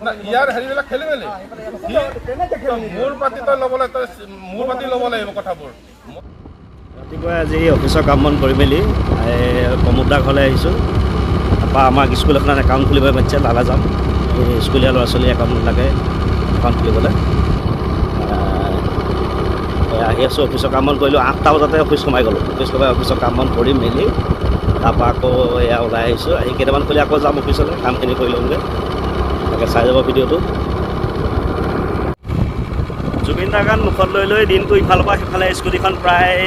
না, ইয়াৰ হেৰিবিলাক খেলি মেলি। সি মূৰ পাতি তই ল'বলৈ, তই মূৰ পাতি ল'ব লাগিব কথাবোৰ। ৰাতিপুৱাই আজি অফিচৰ কাম বন কৰি মেলি এই প্ৰমোদ দাৰ ঘৰলৈ আহিছোঁ। তাৰপৰা আমাক স্কুল এখনত একাউণ্ট খুলিব মাতিছে, তালৈ যাম। এই স্কুলীয়া ল'ৰা ছোৱালীৰ একাউণ্ট লাগে, একাউণ্ট খুলিবলৈ। এই আহি আছোঁ। অফিচৰ কাম বন কৰিলোঁ, 8টা বজাতে অফিচ সোমাই গ'লোঁ। অফিচ সোমাই অফিচৰ কাম বন কৰি মেলি তাৰপৰা আকৌ এয়া ওলাই আহিছোঁ। আহি কেইটামান খুলি আকৌ যাম অফিচলৈ, কামখিনি কৰি ল'মগৈ। তাকে চাই যাব ভিডিঅ'টো। জুবিন দাৰ গান মুখত লৈ লৈ দিনটো ইফালৰ পৰা সিফালে স্কুটিখন প্ৰায়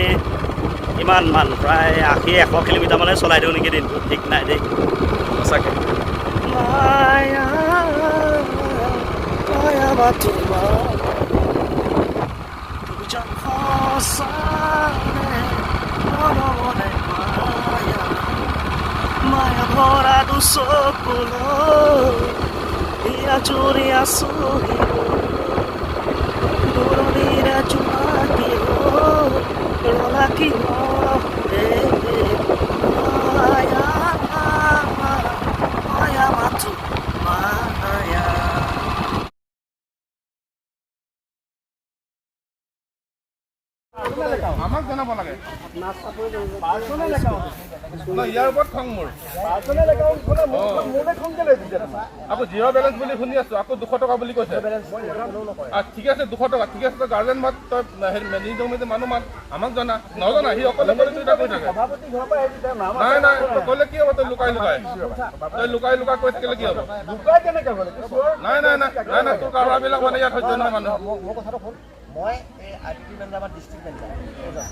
ইমানমান, প্ৰায় 80-100 কিলোমিটাৰ মানে চলাই দিওঁ নেকি দিনটো, ঠিক নাই দেই সঁচাকৈ। মায়া মায়া মাথোঁ দুজন সঁচাৰে মনে মায়া মায়া ভৰা দুচকুলৈ জুৰি আছোহি, দূৰণিৰে জোনাকী ৰলা কিয় মায়া মায়া মাথোঁ মায়া। আমাক জনাব লাগে ন, ইয়াৰ ওপৰত খং মোৰ। আকৌ জিৰ' বেলেঞ্চ বুলি শুনি আছো, আকৌ 200 টকা বুলি কৈছে। ঠিক আছে, 200 টকা ঠিক আছে। তই গাৰ্জেন মাত, তই হেৰি মেনেজিং কমিটি মানুহ মাত, আমাক জনা। নজনা, সি অকলে অকলে দুইটা কৈ থাকে। নাই নাই, তই ক'লে কি হ'ব? তই লুকাই লুকাই কৈ থাকিলে কি হ'ব? নাই নাই নাই নাই নাই, তোৰ কাৰবাৰবিলাক মানে ইয়াত সহ্য নহয় মানুহ। মোৰ কথাটো শুন। মই এই আই পি পি মেনেজাৰ, আমাৰ ডিষ্ট্ৰিক্ট মেনেজাৰ এজন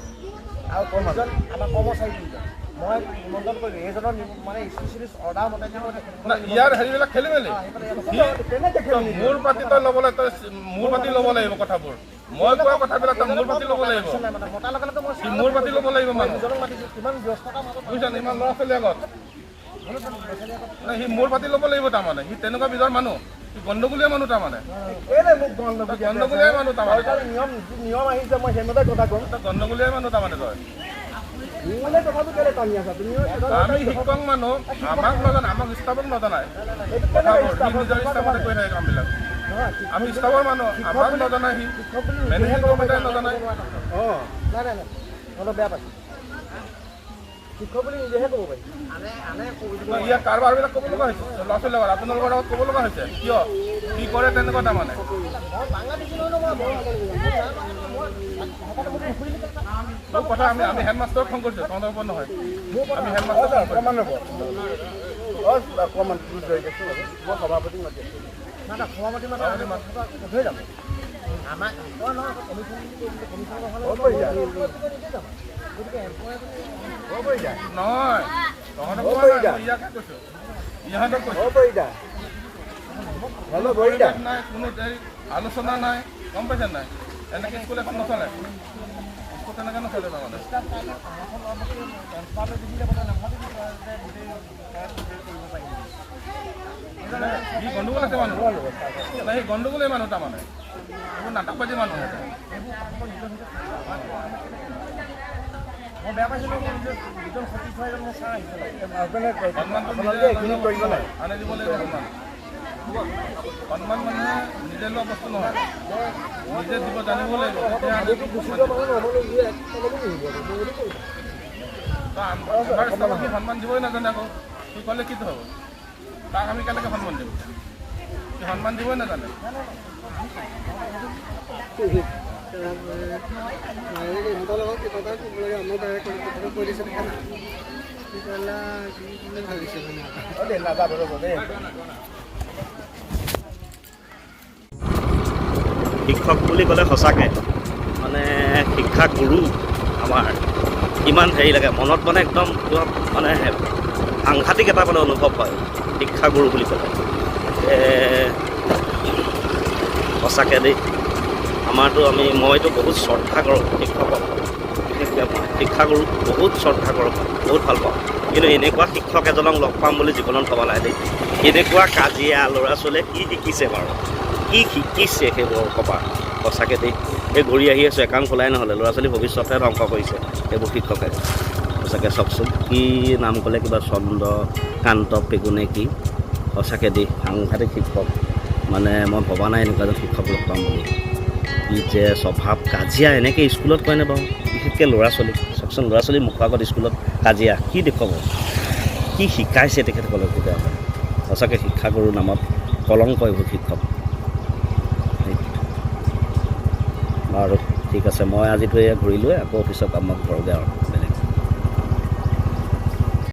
আৰু তিনিজন আমাৰ কৰ্মচাৰী তিনিজন মই নিমন্ত্ৰণ কৰিলোঁ। এইজনৰ মানে স্পেচিয়েলিষ্ট অৰ্ডাৰ মতে মই তেখেতসকলক না, ইয়াৰ হেৰিবিলাক খেলি মেলি। সি মূৰ পাতি তই ল'বলৈ, তই মূৰ পাতি ল'ব লাগিব কথাবোৰ। মই কোৱা কথাবিলাক তই মূৰ পাতি ল'ব লাগিব। নাই মানে মতাৰ লগে লগে মই সি মূৰ পাতি ল'ব লাগিব মানুহ। দুজনক মাতিছোঁ, কিমান ব্যস্ততাৰ মাজত। বুজিছা নে? ইমান ল'ৰা ছোৱালী আগত নাই, সি মূৰ পাতি ল'ব লাগিব। তাৰমানে সি তেনেকুৱা বিধৰ মানুহ, সি গণ্ডগোলীয়া মানুহ। তাৰমানে তই গণ্ডগোলীয়া মানুহ তাৰমানে। নিয়ম নিয়ম আহিছে, মই সেইমতে কথা ক'ম। তই গণ্ডগোলীয়া মানুহ তাৰমানে তই। মোলৈ কথাটো কেলে টানি আছা তুমি? আমি শিক্ষক মানুহ, আমাক নজনাই, আমাক ষ্টাফক নজনাই কথাবোৰ। সি নিজৰ ইচ্ছামতে কৰি থাকে কামবিলাক। আমি ষ্টাফৰ মানুহ, আমাক নজনাই সি, মেনেজিং কমিটিয়ে নজনাই। অঁ, নাই নাই নাই, অলপ বেয়া পাইছোঁ। শিক্ষক বুলি নিজেহে ক'ব পাৰি, আনে আনে ইয়াৰ কাৰবাৰবিলাক ক'ব লগা হৈছে ল'ৰা ছোৱালীৰ লগত, আপোনালোকৰ লগত ক'ব লগা হৈছে। কিয় কি কৰে তেনেকুৱা তাৰমানে। তোৰ কথা আমি হেডমাষ্টাৰক ফোন কৰিছোঁ, তহঁতৰ ওপৰত নহয়। আমি হেডমাষ্টাৰক ফোন কৰিছোঁ। অকণমান মই সভাপতিক মাতি আছোঁ। সভাপতি মাতি থৈ যাম। আমাৰ নহয়, কমিশ্যন কমিশ্যন যাম। গতিকে নহয়, তহঁতক কোৱা নাই, মই ইয়াকে কৈছোঁ, ইহঁতক কৈছোঁ। পৰিৱেশ নাই, কোনো হেৰি আলোচনা নাই, গম পাইছে নাই? এনেকৈ স্কুল এখন নচলে, স্কুল তেনেকৈ নচলে তাৰমানে। সি গণ্ডগোল আছে মানুহ নাই, সি গণ্ডগোলেই মানুহ তাৰমানে। এইবোৰ নাটকবাজি মানুহ সিহঁতে। মই বেয়া পাইছোঁ। দুজন সতীৰ্থ, এজন মোৰ ছাৰ আহিছে। সন্মানটো নিজে আনি দিব লাগিব। সন্মান, সন্মান মানুহে নিজে লোৱা বস্তু নহয়, নিজে দিব জানিব লাগিব। তেতিয়া আমাৰ ষ্টাফক সি সন্মান দিবই নাজানে। আকৌ সি ক'লে কিটো হ'ব? তাক আমি কেনেকৈ সন্মান দিম? সি সন্মান দিবই নাজানে। ইহঁতৰ লগত কিবা এটা ক'ব লাগে, আমাৰ ডাইৰেক্ট কথাটো কৈ দিছে, দেখা নাই কি কৰিলা, কি বুলি ভাবিছে মানে। শিক্ষক বুলি ক'লে সঁচাকৈ মানে শিক্ষা গুৰু আমাৰ ইমান হেৰি লাগে মনত, মানে একদম কিবা মানে সাংঘাতিক এটা মানে অনুভৱ হয় শিক্ষাগুৰু বুলি ক'লে। সঁচাকৈ দেই, আমাৰতো আমি মইতো বহুত শ্ৰদ্ধা কৰোঁ শিক্ষকক, বিশেষকৈ মই শিক্ষাগুৰুক বহুত শ্ৰদ্ধা কৰোঁ, বহুত ভাল পাওঁ। কিন্তু এনেকুৱা শিক্ষক এজনক লগ পাম বুলি জীৱনত ভবা নাই দেই। এনেকুৱা কাজিয়া, ল'ৰা ছোৱালীয়ে কি শিকিছে বাৰু, কি শিকিছে সেইবোৰ ক'বা সঁচাকৈ দেই। এই ঘূৰি আহি আছোঁ, একাউণ্ট খোলাই নহ'লে ল'ৰা ছোৱালী ভৱিষ্যতে ধ্বংস কৰিছে সেইবোৰ শিক্ষকে সঁচাকৈ। চাওকচোন, কি নাম ক'লে, কিবা চন্দ্ৰকান্ত পেগু নে কি। সঁচাকৈ দেই, সাংঘাতিক শিক্ষক। মানে মই ভবা নাই এনেকুৱা এজন শিক্ষক লগ পাম বুলি। কি যে স্বভাৱ, কাজিয়া এনেকৈ স্কুলত কৰেনে বাৰু? বিশেষকৈ ল'ৰা ছোৱালীক চাওকচোন, ল'ৰা ছোৱালীৰ মুখৰ আগত স্কুলত কাজিয়া কি দেখুৱাব, কি শিকাইছে তেখেতসকলক তেতিয়াহ'লে? সঁচাকৈ শিক্ষাগুৰুৰ নামত কলংক এইবোৰ শিক্ষক। বাৰু ঠিক আছে, মই আজিতো এয়া ঘূৰিলোৱে, আকৌ অফিচৰ কামত ঘৰগৈ আৰু।